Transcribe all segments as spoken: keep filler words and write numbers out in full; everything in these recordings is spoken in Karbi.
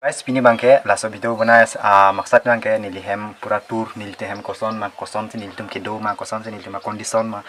Guys, pini abangke laso video bonai, ah, maksad abangke neli hem pura tour, neli te hem koson ma, kosonsi nelitum kedo ma, kosonsi nelitum a-condition ma,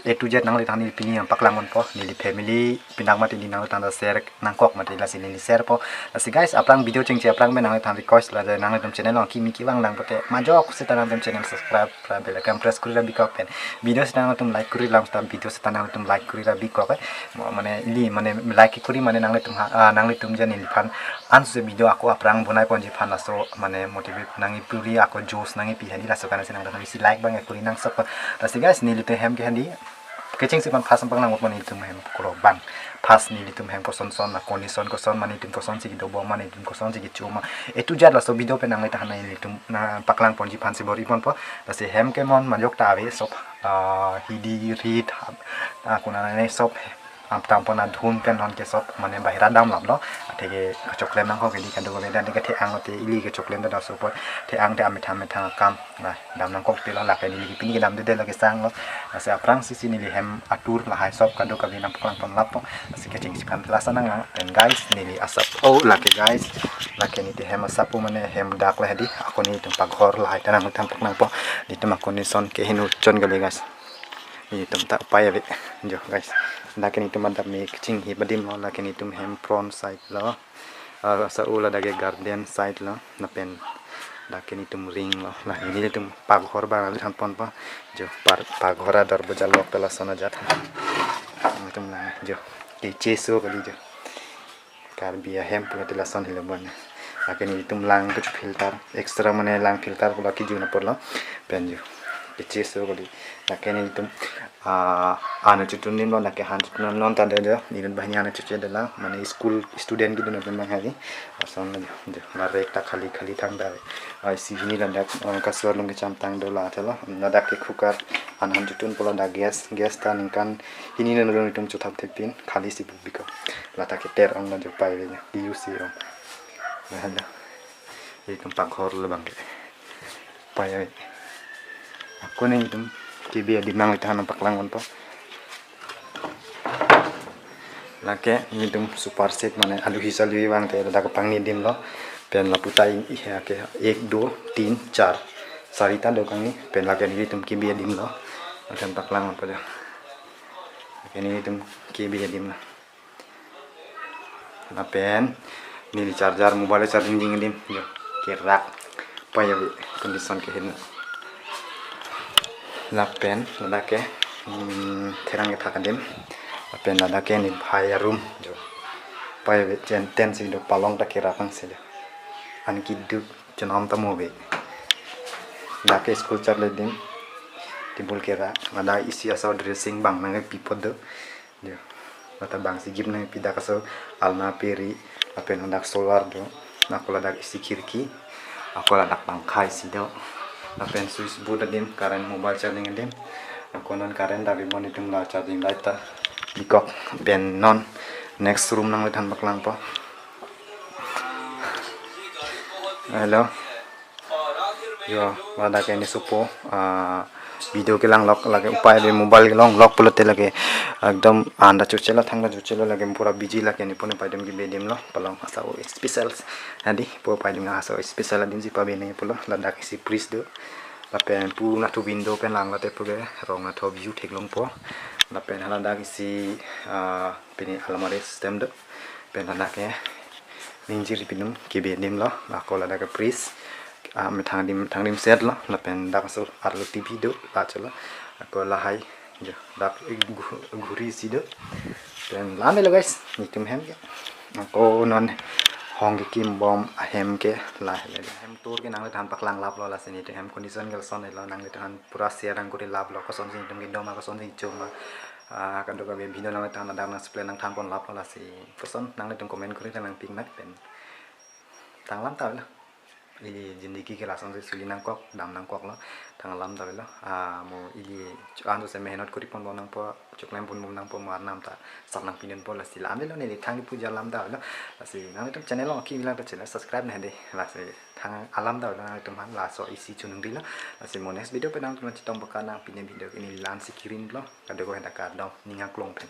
A to Z nanglitum neli pini nangpaklang ponpo, neli family pinak mati neli nanglitum ta share nangkok mati, lasi neli share po. Lasi guys, aphrang video chengche aphrang pen nanglitum request la, nanglitum channel along kimi kevang lang pote majok seta nanglitum channel subscribe, bell icon press kori ra bikok pen. Video seta nanglitum like kori lang, seta video seta nanglitum like kori ra bikok, eh. Mo-, mane ili mane like kori mane nanglitum ha, ah, nanglitum je neliphan ansu video ako aphrang bonai ponji aphan laso mane motivate nangpi ri, ako josh nangpi hadi, laso karne si nanglitum isi like abang kori nang sap. Lasi guys, neli te hem ke hadi kechengsi aphan first nangpaklang ponpo, nelitum hem kolok abang. First nelitum hem kosonson ma, condition koson ma, nelitum kosonsi kedo bom ma, nelitum kosonsi kecho ma, A to Z laso video pen nanglitum aphan nelitum nangpaklang ponji aphansi bor-i ponpo. Lasi hem ke non majok ta ave, sob, ah, hidi rit, ah, konane sob, ah, tam pon adhun pen non ke sob mane bahira damlaplo. Atheke kechoklem nangkok hedi, kadokave dan ke the-ang te ili kechoklem ta laso apot the-ang te amethang amethang akam. Nah, dam nangkok te lo, lake neli pini kedamde de lake sang lo. Lasi aphrangsi si neli hem a-tour lahai sob kadokave nangpaklang ponlappo. Lasi kechengsi aphan lasa nang, ah, pen guys, neli asap. Oh, lake guys. Lake neli te hem asap po mane hem dak la hedi. Ako nelitum paghor lahai ta nangthan paklang po. Nelitum a-condition ke hinu chon kali guys. Nelitum ta upai ave. Jo guys. Lake nelitum adap me kechinghi badim lo, lake nelitum hem front side lo. Ah, sa u ladak ke garden side lo, lapen dak ke nelitum ring lo, la nelitum paghor abang nangthan ponpo, jo par-, paghor adorboja lock ta lason ajat. Nelitum lang, jo, kecheso kali jo. Karbi ahem pulote lason helo bon. Lake nelitum lang kecho filter, extra mane lang filter pulo kejun apor lo, pen jo. Kecheso kali, lake nelitum ah, an chotun adim lo, lake han chotun non ta de de, neli banghini an choche de la, mane school student kedun adim abang hadi. Lason lo jo, la rek ta khali khali thangta ave. Ah, isi hini ladak, ah, kasur along kecham tang do la thelo. Ladak ke cooker, an han chotun pulo, ladak gas, gas ta ningkan hini nang nelitum chothap thepin, khali si buk bikok. Lata ke ter ong lo jo, pai ave jo, use ong. Lahenlo. Nelitum paghor lo abangke. Pai ave. Ako nelitum kebi adim nanglitum aphan nangpaklang ponpo. Lake nelitum super set mane aluhi saluhi abang te ladak pangni adim lo. Pen lapu ta in, iya ke ek, do, tin, char. Sarita do kangni, pen lake nelitum kebi adim lo. Lapen paklang ponpo jo. Lake nelitum kebi adim lo. Lapen neli charger, mobile charging ding adim jo, kerak. Pai ave, condition ke heno. Lapen ladak ke, hmm, therang kethak adim. Lapen ladak ke neli phai a-room jo. Pai ave, chen ten si do, palong ta kerak angse jo. An keduk chenom ta mo ave. Ladak ke school charli adim. Table kerak. Ladak isi asor dressing abang nangpi apot do. Jo. Lata abang si gip nangpi, dak aso alna peri, lapen ladak solar do, ako ladak isi khirki, ako ladak pangkha isi do, lapen switch board adim, current mobile charging adim, ako non current ta ave bon, nelitum la charging light ta bikok, pen non next room nanglitum aphan paklang po. Hello. Jo, ladak ke neli sopo, ah, video kelang lok, lake upai ave, mobile kelong lok pulote lake ekdom an ta choche lo, thang ta choche lo, lake pura busy, lake neli pune pai adim kebi adim lo, palong asor special. Hadi, po pai adim asor special adim si pabi nangji pulo, ladak isi fridge do. Lapen pu nathu window pen lang lote pu ke rong nathu view theklongpo. Lapen haladak isi, ah, pini almari system do. Pen ladak ke ningje ri pinum kebi adim lo, ako ladak ke fridge, ah, methang adim, methang adim set lo, lapen dak aso arlo T V do, la cholo, ako lahai jo, dak ghu-, ghuri si do. Pen la me lo guys, nelitum hem ke. Ako non hong kekim bom ahem ke lahelo. Hem tour ke nanglitum aphan paklang lap lo, lasi nelitum hem condition ke lason lo, nanglitum aphan pura share nangkori lap lo, kosonsi nelitum kedo ma, kosonsi kecho ma. Ah, kadokave video nanglitum aphan ladak nang explain nangthan ponlap lo, lasi koson nanglitum comment kori ta nangpik nang pen. Tang alam ta avelo. Ili jindagi ke lasonsi suli nangkok, dam nangkok lo. Tang alam ta avelo. Ah, mo ili cho-an to se mehnat kori pon bom nangpo, choklem pon bom nangpo, mo arnam ta sap nangpi dunpo, lasi la avelo, neli thang kepu alam ta avelo. Lasi nanglitum channel along kimi lang ta channel subscribe nang hedi. Lasi tang alam ta avelo, nanglitum aphan laso isi choningri lo. Lasi mo next video pen nangtum chetong baka nang, pini video ke neli la-an si kirim lo. Kadokave ta kardom, ning aklong pen.